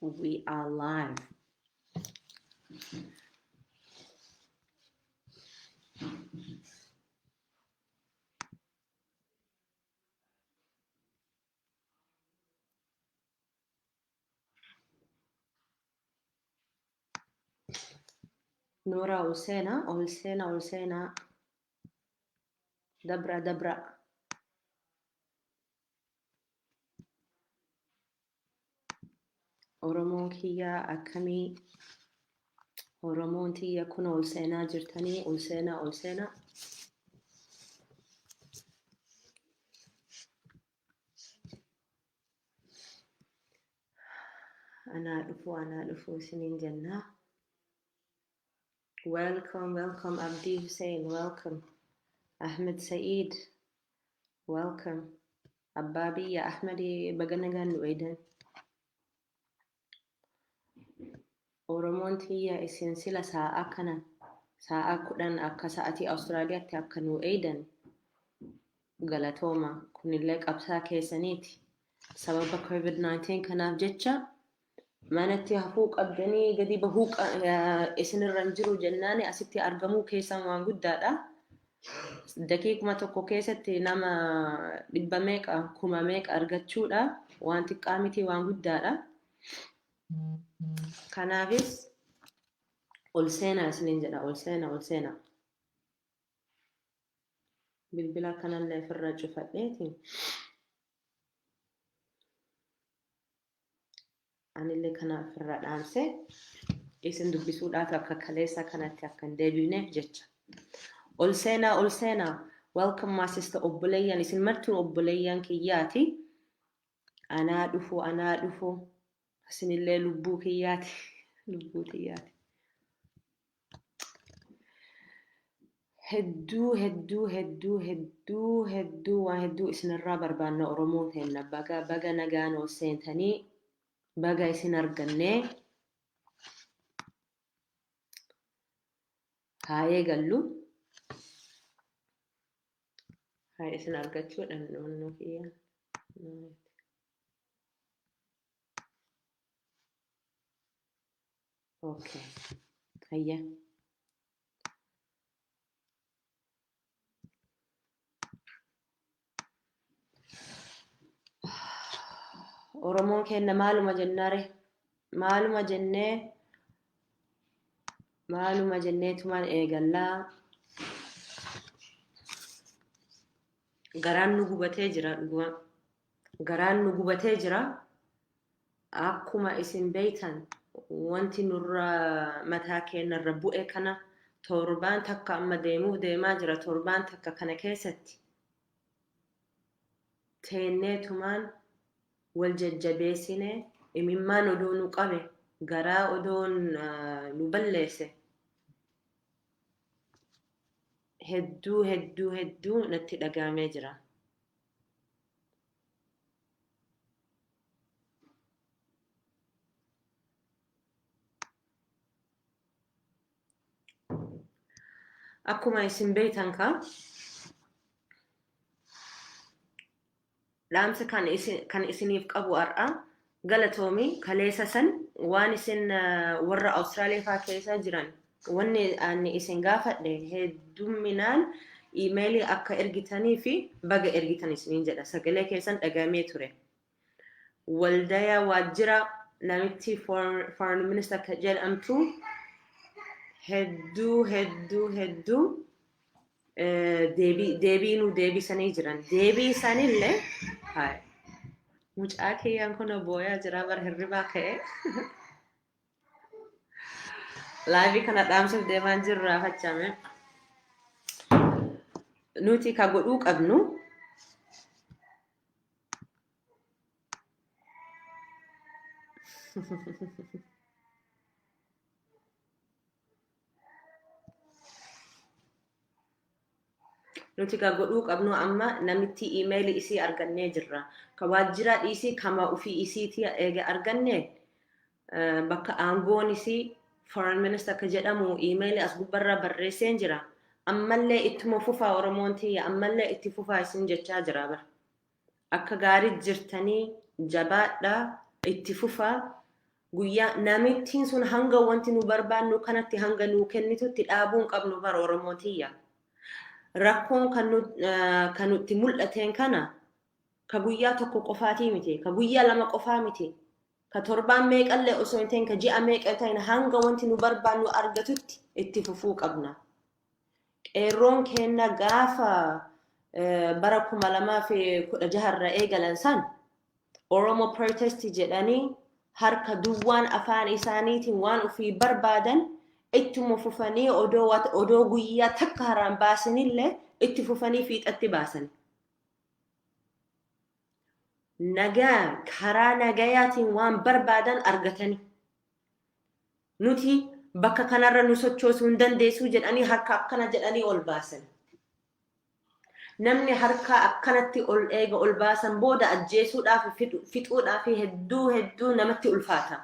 We are live. Nora Olsena, Olsena, Olsena. Dabra, Dabra. Oromoon kiyyaa akkamii? Oromoon tiyya kun ol seenaa jirtanii ol seenaa ol seenaa. Anaa dhufu anaa dhufu isiniin jennaa. Welcome, welcome Abdi Hussein, welcome. Ahmed Said, welcome. Abbaa biyya Ahmadi baga nagaan nu eedan. Oromoon tiyya isin sila sa'a kana sa'a 10 akka sa'atii Awustiraaliyaatti akka nu eeydan galatooma. Kunillee qabsaa keessaniiti. Sababa COVID-19 kanaaf jecha manatti hafuu qabdanii gadi bahuu isinirra hin jiru jennaani asitti argamuu keessan waan guddaadha. Daqiiquma tokko keessatti nama dhibba meeqa kuma meeqa argachuudha waan xiqqaa miti waan guddaadha. Kanaafis ol seenaa isiniin jedha ol seenaa ol seenaa. Bilbila kanallee ofirra cufadheeti. Anillee kana ofirra dhaamse isin dubbisuudhaaf akka kaleessa kanatti akka hin deebineef jecha. Ol seenaa ol seenaa. Welcome my sister obboleeyyan isin martuun obboleeyyan kiyyaati. Anaa dhufu anaa dhufu isinillee lubbuu kiyyaati lubbuu tiyyaati. Hedduu hedduu hedduu hedduu hedduu waan hedduu isinirraa barbaanna Oromoon teenna baga baga nagaan ol seentanii baga isin argannee haa eegallu. Haa isin argachuudhaan onnoo kiyya. Okay. Hayya. Oromoon keenna maaluma jennare? Maaluma jennee maaluma jenneetumaan eegallaa. Garaan nu gubatee jira dhuguma. Garaan nu gubatee jira. Akkuma isin beeytan wanti nurra mataa keenyarra bu'e kana torbaan takka amma deemuuf deemaa jira torbaan takka kana keessatti teenneetumaan wal jajjabeessine imimmaan odoo nu qabe garaa odoon nu balleesse hedduu hedduu hedduu natti dhagaamee jira. Akkuma isin beektan kaa dhaamsa kan isin kan isiniif qabu har'a galatoomi kaleessa san waan isin warra Awustiraaliyaa faa keessa jiran wanni ani isin gaafadhe heddumminaan iimeelii akka ergitanii fi baga ergitan isiniin jedha sagalee keessan dhagamee ture. Waldaya waajjira namitti foreign minister ka jedhamtu hedduu hedduu hedduu deebii nu deebisanii jiran. Deebii isaaniillee hayi mucaa kiyyaan kun booyaa jira bara hirribaa ka'e. Laayivii kana dhaamsuuf deemaan jirra fachame. Nuti ka godhuu qabnu Nuti ka godhuu qabnu amma namitti iimeelii isii argannee jirra. Ka waajjiraa dhiisii kama ufii isiitii eega arganne bakka aangoon isii foreign minister ka jedhamu iimeelii as gubbarra barreesseen jira. Ammallee ittuma fufaa Oromoon tiyya ammallee itti fufaa isin jechaa jira bara. Akka gaarii jirtanii jabaadhaa itti fufaa. Guyyaa namittiin sun hanga wanti nu barbaannu kanatti hanga nuu kennitutti dhaabuu hin qabnu bara, Oromootiyya. Rakkoon kan nutti mul'ateen kana ka guyyaa tokko qofaatii miti, ka guyyaa 2 qofaa miti, ka torbaan meeqallee osoo hin ta'in, ka ji'a meeqa ta'in, hanga wanti nu barbaannu argatutti itti fufuu qabna. Qeerroon keenna gaafa bara 2016rra eegalan san Oromo Protest jedhanii harka duwwaan afaan isaaniitiin waan ofii barbaadan ittuma fufanii, odoo guyyaa takka haraan baasanillee itti fufanii fiixatti baasan. Nagaa, karaa nagayaatiin waan barbaadan argatanii. Nuti bakka kanarra nu sochoosuu hin dandeessuu jedhanii harka akkana jedhanii ol baasan. Namni harka akkanatti ol eega ol baasan booda ajjeesuudhaaf, fixuudhaaf hedduu hedduu namatti ulfaata.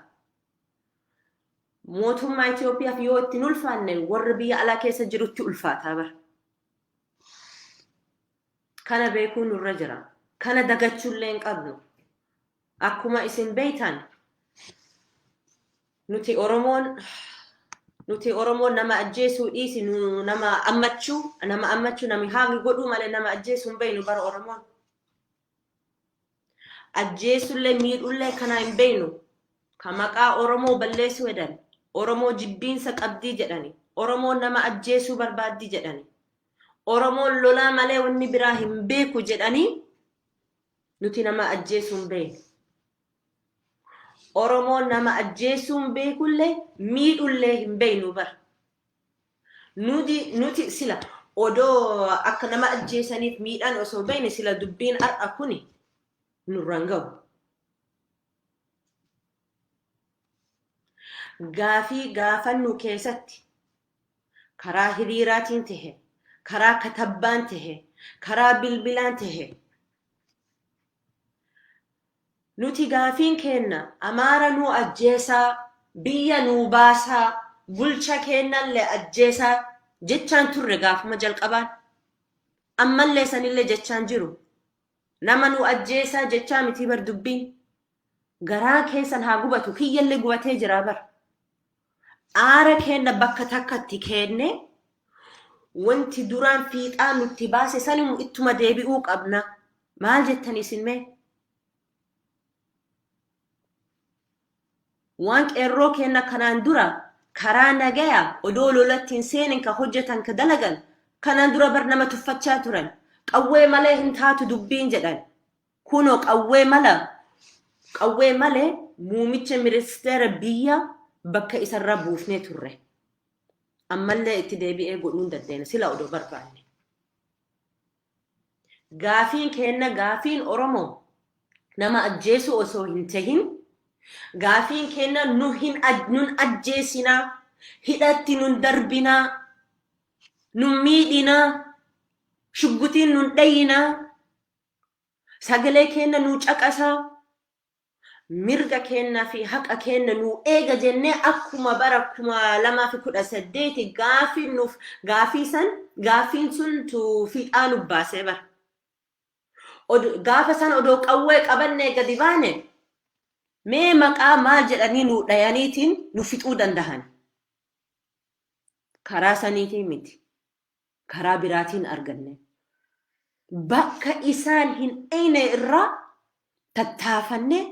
Mootummaa Itoophiyaaf yoo itti hin ulfaanne, warra biyya alaa keessa jirutti ulfaataa bara. Kana beekuun nurra jira. Kana dagachuullee hin qabnu. Akkuma isin beektan, nuti Oromoon nama ajjeesuu dhiisi, nu nama ammachuu, nami haagi godhuu malee nama ajjeesuu hin beeknu bara Oromoon. Ajjeesullee miidhullee kana hin beeknu. Ka maqaa Oromoo balleessuu jedhan, Oromoo jibbiinsa qabdii jedhani, Oromoon nama ajjeesuu barbaaddii jedhani, Oromoon lolaa malee wanni biraa hin beeku jedhanii, nuti nama ajjeesuu hin beeknu. Oromoon nama ajjeesuu hin beekullee miidhullee hin beeknu bara. Nuti sila odoo akka nama ajjeesaniif miidhaan osoo beekne, sila dubbiin har'a kuni nurraan gahu. Gaafii gaafannu keessatti karaa hiriiraatiin tahe, karaa katabbaan tahe, karaa bilbilaan tahe, nuti gaafiin keenna Amaara nuu ajjeesaa, biyya nuu baasaa, bulcha keennallee ajjeesaa jechaan turre gaafuma jalqabaan. Ammallee sanillee jechaan jiru. Nama nu ajjeesaa jechaa miti bar dubbiin. Garaa keessan haa gubatu, kiyyallee gubatee jira bar. Aara keenna bakka takkatti kenne, wanti duraan fiixaa nutti baase sanimu ittuma deebi'uu qabna. Maal jettan isin mee? Waan qeerroo keenna kanaan dura karaa nagaya odoo lolatti hin seenin ka hojjetan, ka dalagan, kanaan dura bar nama tuffachaa turan. Qawwee malee hin taatu dubbiin jedhan. Kunoo qawwee mala, qawwee malee muumicha ministeera biyya bakka isarraa buufnee turre. Ammallee itti deebi'ee godhuu hin dandeenya sila odoo barbaanne. Gaafiin keenna, gaafiin Oromoo nama ajjeesuu osoo hin tahin, gaafiin keenna nu hin nun ajjeesinaa, hidhatti nun darbinaa, nun miidhinaa, shuggutiin nun dhayinaa, sagalee keenna nuu caqasaa, mirga keenna fi haqa keenna nuu eega jennee, akkuma bara 2018 gaafiin nuuf gaafii san, gaafiin sun tu fiixaa nu baasee bara. Gaafa san odoo qawwee qabannee gadi baane, mee maqaa maal jedhanii nu dhayaniitiin nu fixuu dandahan? Karaa saniitiin miti. Karaa biraatiin arganne. Bakka isaan hin dhayne irraa tattaafannee,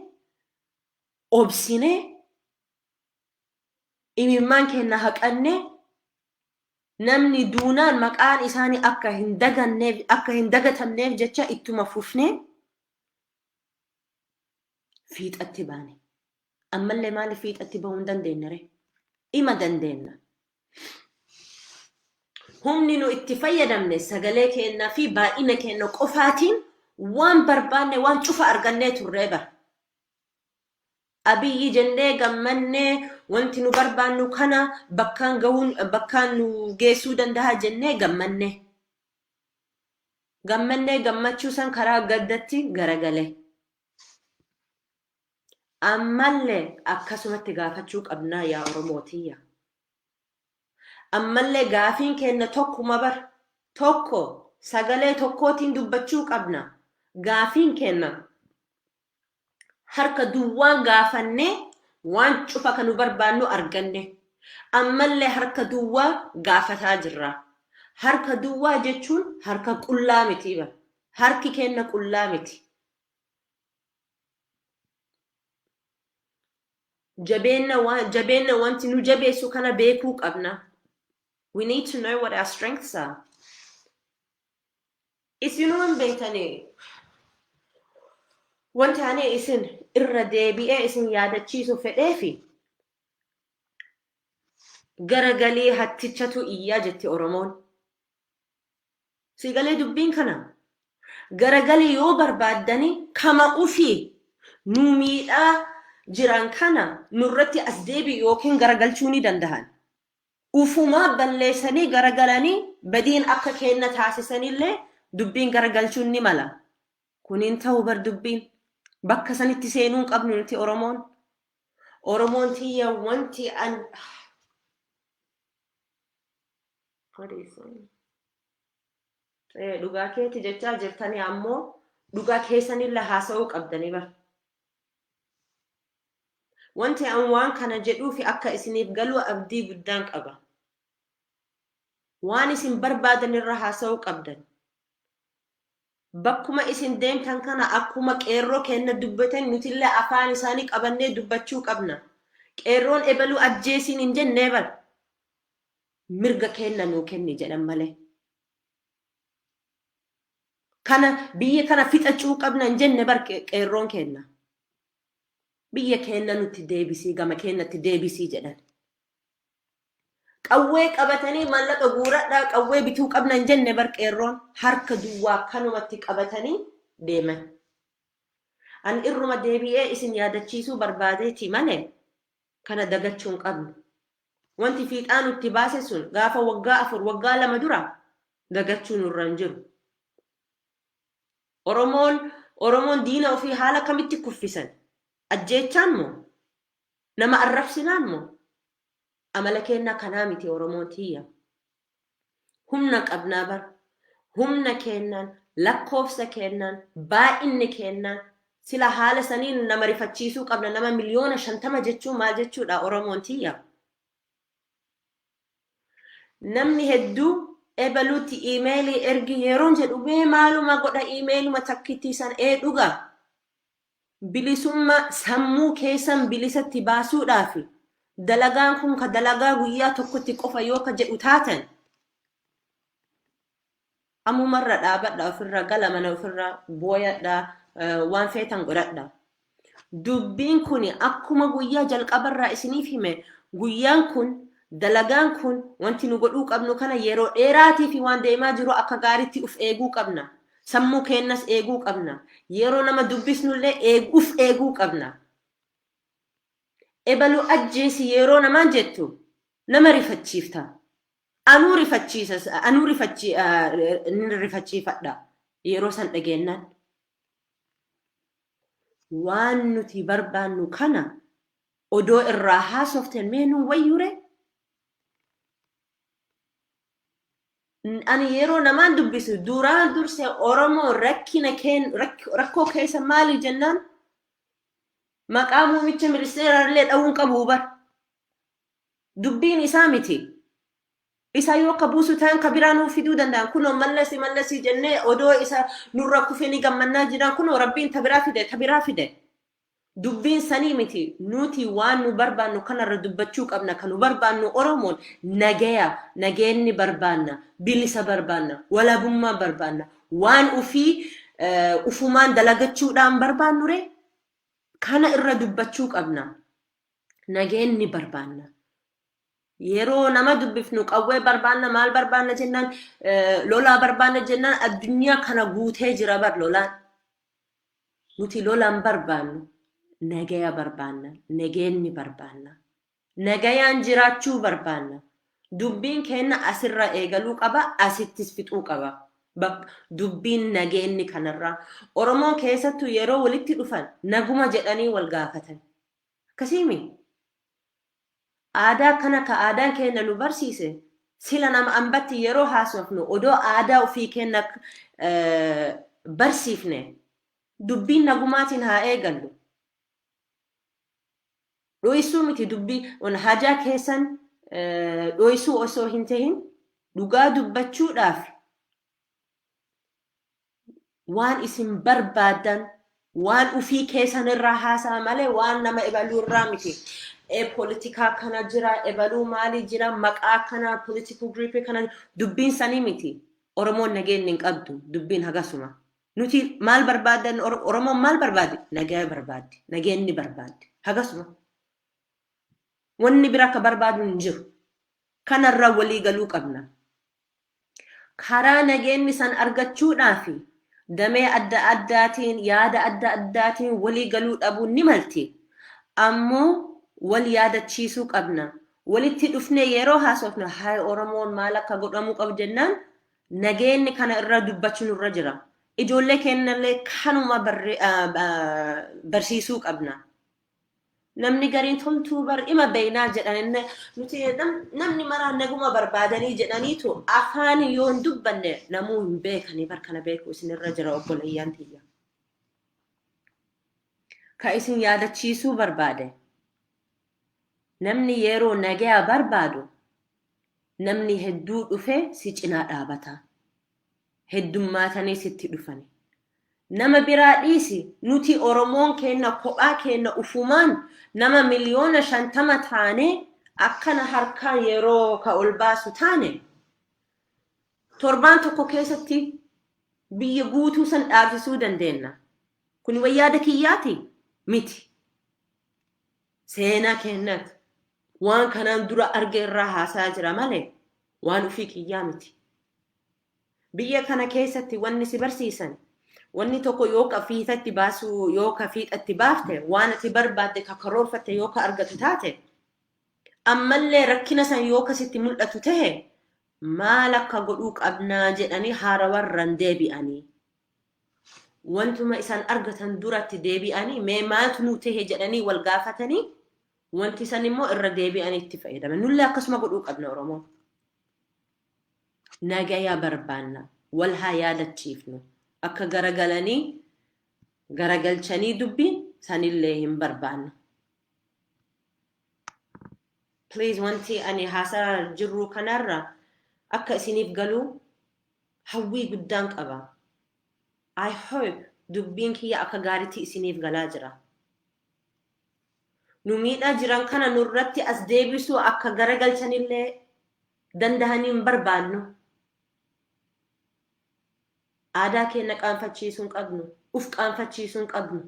obsinee, imimmaan keenya haqannee, namni duunaan maqaan isaanii akka hin daganneef, akka hin dagatamneef jecha ittuma fufnee fiixatti baane. Ammallee maaliif fiixatti bahuu hin dandeenye ree? Ima dandeenya. Humni nu itti fayyadamne sagalee keenyaa fi baay'ina keenya qofaatiin waan barbaanne waan cufa argannee turree bara. Abiyyi jennee gammannee, wanti nu barbaannu kana bakkaan gahuun bakkaan nu geessuu danda'a jennee gammannee. Gammannee, gammachuu san karaa gaddatti garagale. Ammallee akkasumatti gaafachuu qabnaa, yaa Oromootiyya. Ammallee gaafiin keenya tokkuma bar, tokko, sagalee tokkootiin dubbachuu qabna. Gaafiin keenya harka duwwaan gaafannee Waan cufa kan nu barbaannu arganne. Ammallee harka duwwaa gaafataa jirra. Harka duwwaa jechuun harka qullaa miti bara. Harki kenna qullaa miti. Jabeenna wanti nu jabeessu kana beekuu qabna. We need to know what our strengths are. Isinuu hin beektanii. Wanti ani isin irra deebi'ee isin yaadachiisu fedheefi garagalii hattichatu iyyaa jetti Oromoon. Siigalee dubbiin kana garagalii yoo barbaaddanii kama ufii nu miidhaa jiran kana nurratti as deebi'u yookiin garagalchuu ni danda'an. Ufumaa balleessanii garagalanii badiin akka kenna taasisanillee dubbiin garagalchuun ni mala. Kuniin ta'u bar dubbiin bakka sanitti seenuu hin qabnu nuti Oromoon. Oromoon tiyya wanti an. What is it? Dhugaa keeti jechaa jirtanii, ammoo dhugaa keessanillee haasa'uu qabdanii bar. Wanti an waan kana jedhuufi akka isiniif galuu abdii guddaan qaba. Waan isin barbaadan irra haasa'uu qabdan. Bakkuma isin deemtan kana akkuma qeerroo kenna dubbatan nutillee afaan isaanii qabannee dubbachuu qabna. Qeerroon ebaluu ajjeesiin hin jennee bar. Mirga kenna nuu kenni jedhan malee. Kana biyya kana fixachuu qabna hin jenne bar qeerroon kenna. Biyya kenna nutti deebisii, gama kennatti deebisii jedhan. Qawwee qabatanii maallaqa guuradhaa, qawwee bituu qabna hin jenne bar qeerroon. Harka duwwaa kanumatti qabatanii deeman. Ani irruma deebi'ee isin yaadachiisuu barbaadeeti malee kana dagachuu hin qabnu. Wanti fiixaa nutti baase sun gaafa waggaa 4, waggaa 2 dura dagachuu nurra hin jiru. Oromoon diina ofii haala kamitti kuffisan? Ajjeechaan moo? Nama arrabsinaan moo? Amala kennaa kanaa miti, Oromoon tiyya. Humna qabnaa bar. Humna kennaan, lakkoofsa kennaan, baay'inni kennaan sila haala saniin nama rifachiisuu qabna. Nama 50,000,000 jechuun maal jechuudha, Oromoon tiyya? Namni hedduu ebaluutti iimeelii ergi yeroon jedhu, mee maaluma godha iimeeluma takkittii san? Ee, dhuga. Bilisummaa sammuu keessan bilisatti baasuudhaaf dalagaan kun ka dalagaa guyyaa tokkotti qofa yoo ka jedhu taatan, ammumarra dhaabadha, ofirra gala, mana ofirra booyadha, waan feetan godhadha. Dubbiin kun akkuma guyyaa jalqabarraa isiniif hime, guyyaan kun, dalagaan kun, wanti nu godhuu qabnu kana yeroo dheeraatii fi waan deemaa jiru akka gaariitti uf eeguu qabna. Sammuu keennas eeguu qabna. Yeroo nama dubbisnullee uf eeguu qabna. Ebaluu ajjeesi yeroo namaan jettu nama rifachiifta. Anuu rifachiisa, anuu rifachiifadha yeroo san dhageennan. Waan nuti barbaannu kana odoo irraa haasoften mee nu wayyure? Ani yeroo namaan dubbisu duraan durse Oromoo rakkina keen rakkoo keessa maali jennaan, maqaa muummicha ministeeraallee dha'uun qabu bar. Dubbiin isaa miti. Isa yoo ka buusu ta'an ka biraa nuu fiduu danda'an. Kunoo Mallasi Mallasii jennee odoo isa nurra kufee ni gammannaa jiran, kunoo Rabbiin ta biraa fide, ta biraa fide. Dubbiin sanii miti. Nuti waan nu barbaannu kanarra dubbachuu qabna. Kan nu barbaannu Oromoon nagaya, nageenni barbaanna, bilisa barbaanna, walabummaa barbaanna. Waan ufii ufumaan dalagachuudhaan barbaannu ree? Kana irra dubbachuu qabna. Nageenni barbaanna. Yeroo nama dubbifnu qawwee barbaanna, maal barbaanna jennaan, lolaa barbaanna jennaan, addunyaa kana guutee jira bar lolaan. Nuti lolaan barbaannu, nagaya barbaanna, nageenni barbaanna. Nagayaan jiraachuu barbaanna. Dubbiin keenya asirra eegaluu qaba, asittis fixuu qaba. Dubbiin nageenni kanarraa. Oromoon keessattuu yeroo walitti dhufan naguma jedhanii wal gaafatan. Akkasiimi. Aadaa kana ka aadaan keenya nu barsiise, sila nama ambatti yeroo haasofnu odoo aadaa ofii keenya barsiifne, dubbiin nagumaatiin haa eegallu. Dho'isuu miti, dubbii hajaa keessan dho'isuu osoo hin tahin, dhugaa dubbachuudhaaf waan isin barbaadan waan ufii keessan irraa haasa'a malee waan nama ebaluu irraa miti. Politikaa kana jira, ebaluu maalii jira, maqaa kana, political group kana, dubbiin sanii miti. Oromoon nageenya hin qabdu, dubbiin hagasuma. Nuti maal barbaadan? Oromoon maal barbaaddi? Nagaa barbaaddi, nageenyi barbaaddi. Hagasuma. Wanni bira akka barbaadu hin jiru. Kanarra walii galuu qabna. Karaa nageenyi san argachuudhaaf damee adda addaatiin, yaada adda addaatiin walii galuu dhabuun ni malti. Ammoo wal yaadachiisuu qabna. Walitti dhufnee yeroo haasofnu, "Haa, Oromoon maal akka godhamuu qabu?" jennaan, nageenyi kana irra dubbachuu nurra jira. Ijoollee keenyallee kanuma barsiisuu qabna. Namni gariin toltuu bar ima beeynaa jedhan, nuti namni maraa naguma barbaadanii jedhaniitu afaan yoo hin dubbanne namuu hin beekanii. Bar kana beekuu isinirra jira, obboleeyyaan tiyya. Ka isin yaadachiisuu barbaade, namni yeroo nagaa barbaadu namni hedduu dhufe si cinaa dhaabata. Heddummaatanii sitti dhufani. Nama biraa dhiisi, nuti Oromoon keenya kophaa keenya ufumaan nama 50 miliyoona taane akkana harkaan yeroo ka ol baasu taane, torbaan tokko keessatti biyya guutuu san dhaabsisuu dandeenya. Kun wayyaada kiyyaati miti. Seenaa keenyaati. Waan kanaan dura arge irraa haasaa jira malee waan ofii kiyyaa miti. Biyya kana keessatti wanni si barsiisan, wanni tokko yoo ka fiixatti baasuu, yoo ka fiixatti baafte, waan ati barbaadde ka karoorfatte yoo ka argatu taate, ammallee rakkina san yoo kasitti mul'atu tahe, maal akka godhuu qabnaa jedhanii haarawarran deebi'anii. Wantuma isaan argatan duratti deebi'anii, mee maaltu nuu tahe jedhanii wal gaafatanii, wanti san immoo irra deebi'anii itti fayyadaman. Nullee akkasuma godhuu qabna Oromoo. Nagaya barbaanna. Wal haa yaadachiifnu. Akka garagalanii garagalchanii dubbiin sanillee hin barbaannu. Please, wanti ani haasaa jirru kanarra akka isiniif galuu hawwii guddaan qaba. I hope dubbiin kiyya akka gaariitti isiniif galaa jira. Nu miidhaa jiran kana nurratti as deebisuu akka garagalchanillee dandahanii hin barbaannu. Aadaa keenya qaanfachiisuu hin qabnu. Uf qaanfachiisuu hin qabnu.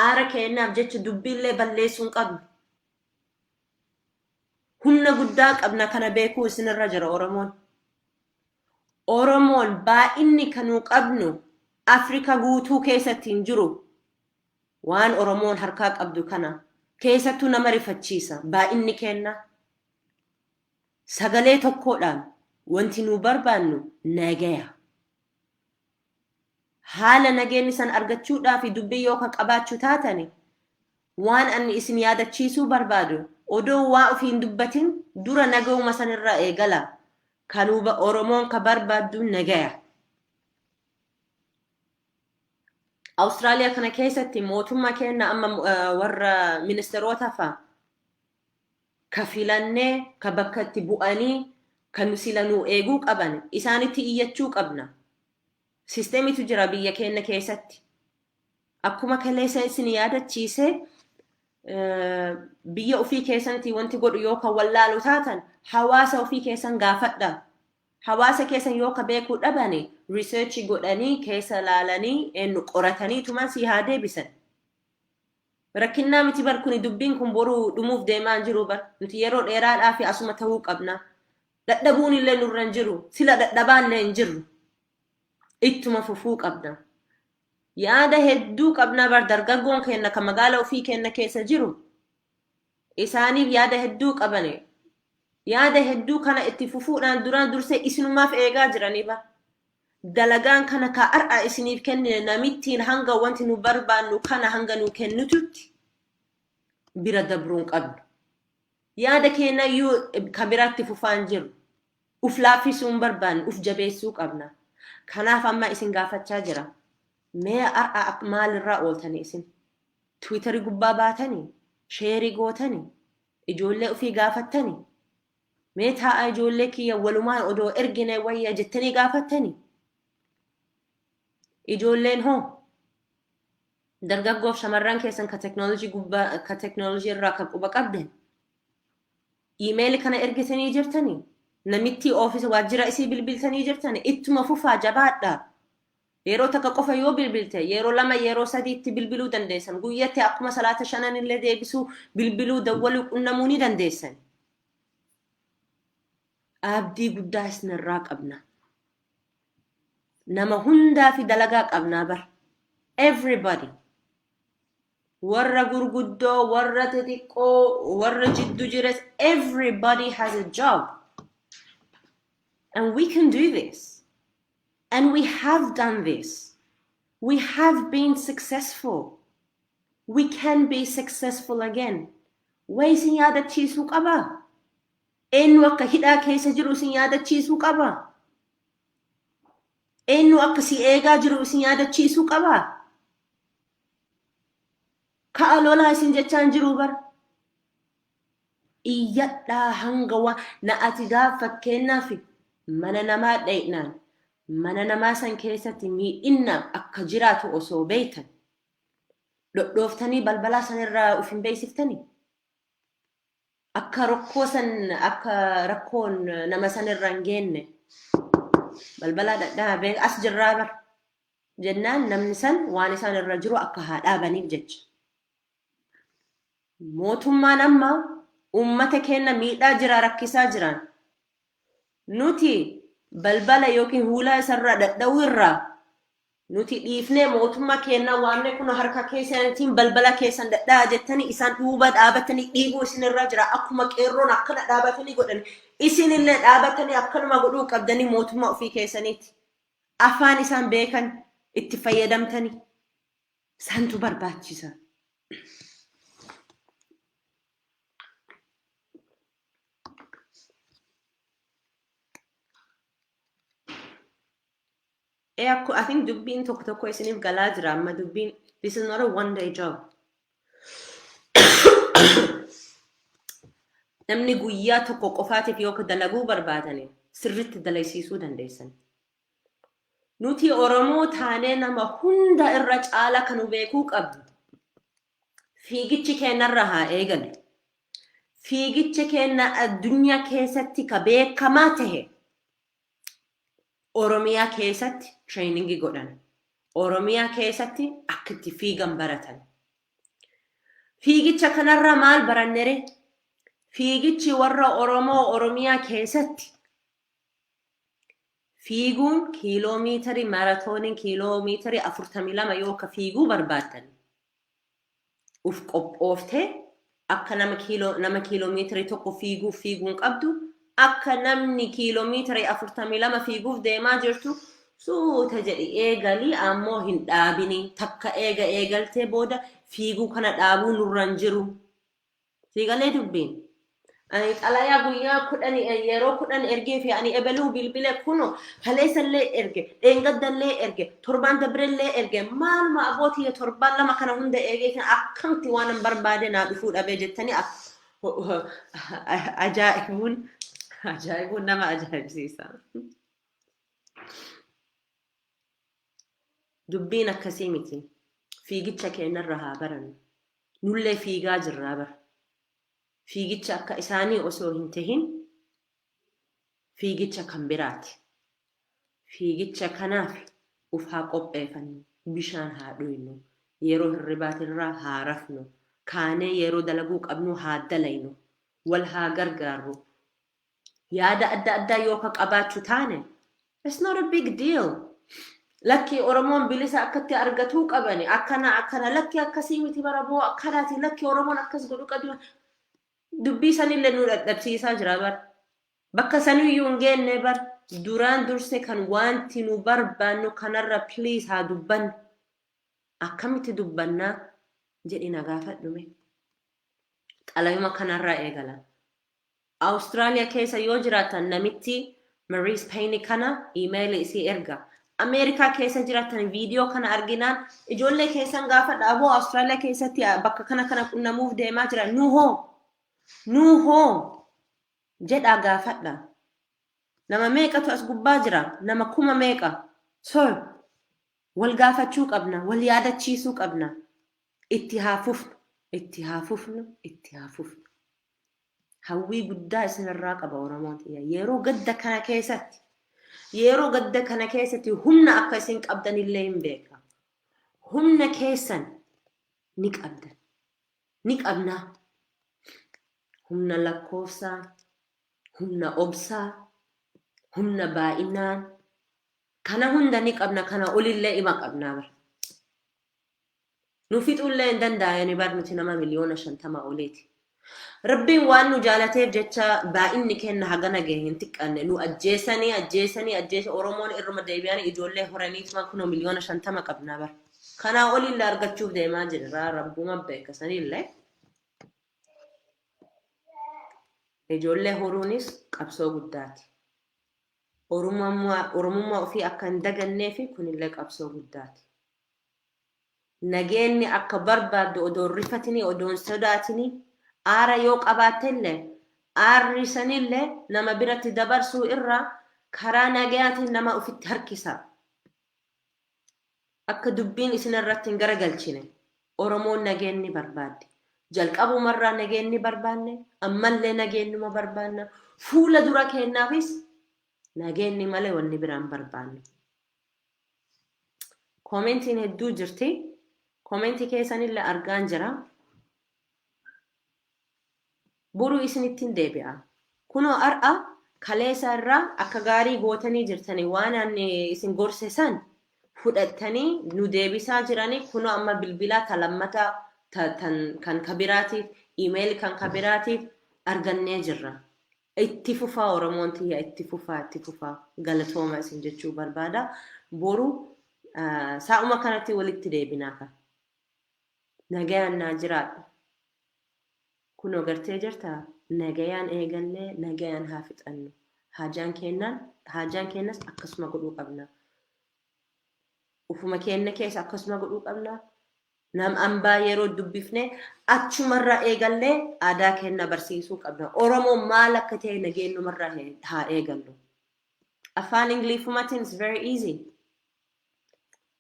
Aara keenyaaf jecha dubbiillee balleessuu hin qabnu. Humna guddaa qabna, kana beekuu isinirra jira Oromoon. Oromoon baay'inni kanuu qabnu Afrika guutuu keessatti hin jiru. Waan Oromoon harkaa qabdu kana keessattuu nama rifachiisa baay'inni kenna. Sagalee tokkodhaan wanti nu barbaannu nagaya. Haala nageenyi san argachuudhaaf dubbii yoo ka qabaachuu taatani, waan ani isin yaadachiisuu barbaadu, odoo waa ofii hin dubbatin dura nagayuma sanirraa eegala. Kanuuba Oromoon ka barbaaddu nagaya. Awustiraaliyaa kana keessatti mootummaa keenya amma warra ministeerota fa'a ka filannee, ka bakka itti bu'anii kan nu sila nu eeguu qaban, isaanitti iyyachuu qabna. Sisteemitu jira biyya keenya keessatti. Akkuma kaleessa isin yaadachiise, biyya ofii keessanitti wanti godhu yoo kan wallaalu taatan, hawaasa ofii keessan gaafadha. Hawaasa keessan yoo ka beekuu dhabani, research godhanii keessa laalanii eenyu qoratanii tuman si haa deebisan. Rakkinnaa miti bar kuni, dubbiin kun boruu dhumuuf deemaa hin jiru bar. Nuti yeroo dheeraadhaa fi asuma ta'uu qabna. Dadhabuun illee nurra hin jiru. Sila dadhabaallee hin jirru. Ittuma fufuu qabna. Yaada hedduu qabna bar, dargaggoon keenya kan magaala ofii keenya keessa jiru. Isaaniif yaada hedduu qabani. Yaada hedduu kana itti fufuudhaan duraan dursee isinumaaf eegaa jiranii bar. Dalagaan kana ka har'a isiniif kennine, namittiin hanga wanti nu barbaannu kana hanga nu kennitutti bira dabruun qabnu. Yaada keenya iyyuu ka biraatti fufaa hin jiru. Uf laaffisuu hin barbaannu, uf jabeessuu qabna. Kanaaf amma isin gaafachaa jira. Mee har'a maalirraa ooltanii isin? Tiwiitarii gubbaa baatanii? Share gootani? Ijoollee ofii gaafattani? Mee taa'a, ijoollee kiyya walumaan odoo ergine wayya jettanii gaafattani? Ijoolleen hoo? Dargaggoof shamarran keessan ka teknoolojii gubbaa, ka teknoolojii irraa ka quba qabdan, email kana ergitanii jirtanii? Namitti office waajjira isii bilbiltanii jirtanii? Ittuma fufaa, jabaadhaa. Yeroo takka qofa yoo bilbilte, yeroo lama, yeroo sadiitti bilbiluu dandeessan. Guyyatti akkuma salaata shanan illee deebisuu, bilbiluu, dawwaluu, qunnamuu ni dandeessan. Abdii guddaa isinirraa qabna. Nama hundaa fi dalagaa qabnaa bar. Everybody. Warra gurguddoo, warra xixiqqoo, warra jiddu jires, everybody has a job. And we can do this. And we have done this. We have been successful. We can be successful again. Way isin yaadachiisuu qaba? Eenyu akka hidhaa keessa jiru isin yaadachiisuu qaba? Eenyu akka si eegaa jiru isin yaadachiisuu qaba? Ka'a lolaa isin jechaan jiru bara. Iyyadhaa hanga waa na ati gaaf fakkeenyaaf mana namaa dhayinaan, mana namaa san keessatti miidhinna akka jiraatu osoo beeytan, dhodhooftanii balbalaa sanirraa uf hin beeksiftanii? Akka rakkoo san, akka rakkoon nama sanirra hin geenne, balbalaa dhadhaa as jirraa bar jennaan, namni san waan isaan irra jiru akka haa dhaabaniif jecha. Mootummaan amma uummata keenya miidhaa jira, rakkisaa jiran. Nuti balbala yookiin huulaa isarraa dhadha'uu irraa nuti dhiifnee, mootummaa keenya waamne, kun harka keessaniitiin balbala keessan dhadhaa jettanii, isaan duuba dhaabatanii dhiibuu isinirra jira. Akkuma qeerroon akkana dhaabatanii godhan, isinillee dhaabatanii akkanuma godhuu qabdanii mootummaa ofii keessaniiti. Afaan isaan beekan itti fayyadamtanii. Santu barbaachisa. E akku, I think dubbiin tokko tokko isiniif galaa jira amma dubbiin. This is not a one day job. Namni guyyaa tokko qofaatiif yoo dalaguu barbaadani, sirritti dalaysiisuu dandeessan. Nuti Oromoo taanee nama hunda irra caala kan nu beekuu qabnu. Fiigichi keenyarra haa eegalu. Fiigicha keenya addunyaa keessatti ka beekamaa tahe Oromiyaa keessatti training godhan. Oromiyaa keessatti akka itti fiigan baratan. Fiigicha kanarraa maal barannere? Fiigichi warra Oromoo Oromiyaa keessatti fiiguun kiiloomiitarii, maaratooniin kiiloomiitarii 42 yoo ka fiiguu barbaaddan, uf qophooftee akka nama kiiloomiitarii 1 fiiguuf fiiguun qabdu, akka namni kiiloomiitarii 42 fiiguuf deemaa jirtu suuta jedhi eegalii, ammoo hin dhaabini. Takka eega eegaltee booda fiiguu kana dhaabuu nurra hin jiru. Siigalee dubbiin. Ani xalayaa guyyaa 10, yeroo 10 ergee fi ani ebeluu bilbile, kuno kaleessallee erge, dheengaddallee erge, torbaan dabirellee erge, maaluma abbootii torbaan 2 kana hunda eegee kan akkamti waan hin barbaade naa dhufuu dhabee jettanii, ajaa'ibuun ajaa'ibuun nama ajaa'ibsiisa. Dubbiin akkasii miti. Fiigicha keenyarra haa barannu. Nullee fiigaa jirraa bara. Fiigicha akka isaanii osoo hin tahin, fiigicha kan biraati. Fiigicha kanaaf uf haa qopheeffannu, bishaan haa dhuynu, yeroo hirribaatirraa haa rafnu, kaanee yeroo dalaguu qabnu haa dalaynu, wal haa gargaarru. Yaada adda addaa yoo ka qabaachuu taane, it's not a big deal. Lakki, Oromoon bilisa akkatti argatuu qabani, akkana akkana, lakki akkasii miti bara boo, akkanaati, lakki Oromoon akkas godhuu qabdi. Dubbii sanillee nu dadhabsiisaa jira bara. Bakka saniyyuu hin geenne bar. Duraan durse kan wanti nu barbaannu kanarra please haa dubbannu. Akkamitti dubbannaa jedhi na gaafadhume. Xalayuma kanarraa eegala. Awustiraaliyaa keessa yoo jiraatan, namitti Maurice Payne kana email isii erga. Ameerikaa keessa jiraatan viidiyoo kana arginaan ijoollee keessan gaafadha. Aboo, Awustiraaliyaa keessatti bakka kana kana qunnamuuf deemaa jira. Nu hoo? Nu hoo? Jedhaa gaafadha. Nama meeqatu as gubbaa jira? Nama kuma meeqa? So wal gaafachuu qabna, wal yaadachiisuu qabna. Itti haa fufnu, itti haa fufnu, itti haa fufnu. Hawwii guddaa isinirraa qaba, Oromoon xiyya. Yeroo gadda kana keessatti, yeroo gadda kana keessatti humna akka isin qabdanillee hin beeka. Humna keessan ni qabdan. Ni qabnaa. Humna lakkoofsaa, humna obsaa, humna baay'inaan. Kana hunda ni qabna, kana olillee ima qabnaa bara. Nu fixuullee hin danda'ani bar, nuti nama 50,000,000 oliiti. Rabbiin waan nu jaalateef jecha baay'inni kenna hagana gahe hin xiqqanne. Nu ajjeesanii, ajjeesanii, ajjeesa, Oromoon irruma deebi'anii ijoollee horaniituma kunoo 50,000,000 qabnaa bara. Kanaa olillee argachuuf deemaa jirra, rabbuma beeka sanillee. Ijoollee horuunis qabsoo guddaati. Oromummaa ofii akka hin dagannee fi kunillee qabsoo guddaati. Nageenyi akka barbaaddu odoo hin rifatini, odoo hin sodaatini, aara yoo qabaattellee aarri sanillee nama biratti dabarsuu irra karaa nagayaatiin nama ofitti harkisa. Akka dubbiin isin irratti hin garagalchine. Oromoon nageenyi barbaaddi. Jalqabumarraa nageenyi barbaanne, ammallee nageenyuma barbaanna. Fuula dura kennaafis nageenyi malee wanni biraan barbaannu. Commentiin hedduu jirti. Commentii keessanillee argaan jira. Boru isinittiin deebi'a. Kunoo har'a kaleessa irraa akka gaarii gootanii jirtanii, waan ani isin gorse san fudhattanii nu deebisaa jiranii. Kunoo amma bilbilaa ta lammataa kan kabiraatiif, email kan kabiraatiif argannee jirra. Itti fufaa, Oromoon tiyya, itti fufaa, itti fufaa. Galatooma isin jechuu barbaada. Boru saa'uma kanatti walitti deebinaa ka. Nagayaan naa jiraadhu. Kunoo gartee jirtaa, nagayaan eegallee nagayaan haa fixannu. Haajaan kennaan, haajaan kennas akkasuma godhuu qabna. Ufuma kenna keessa akkasuma godhuu qabna. Nam ambaa yeroo dubbifne achumarraa eegallee aadaa kenna barsiisuu qabna. Oromoon maal akka ta'e nageenyumarraa haa eegallu. Afaan Ingiliffumatiin is very easy.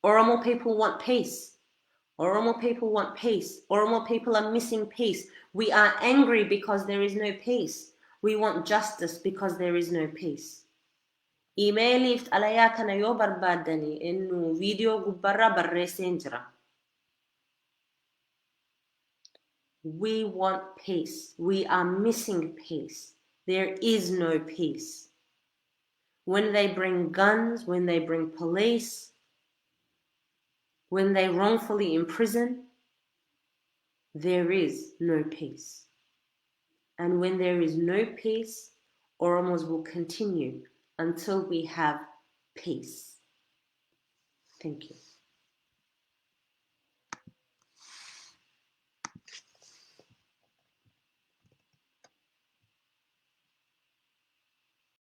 Oromo people want peace. Oromo people want peace. Oromo people are missing peace. We are angry because there is no peace. We want justice because there is no peace. Emailiif xalayaa kana yoo barbaaddanii innu viidiyoo gubbarraa barreesseen jira. We want peace. We are missing peace. There is no peace. When they bring guns, when they bring police, when they wrongfully imprison, there is no peace. And when there is no peace, Oromos will continue until we have peace. Thank you.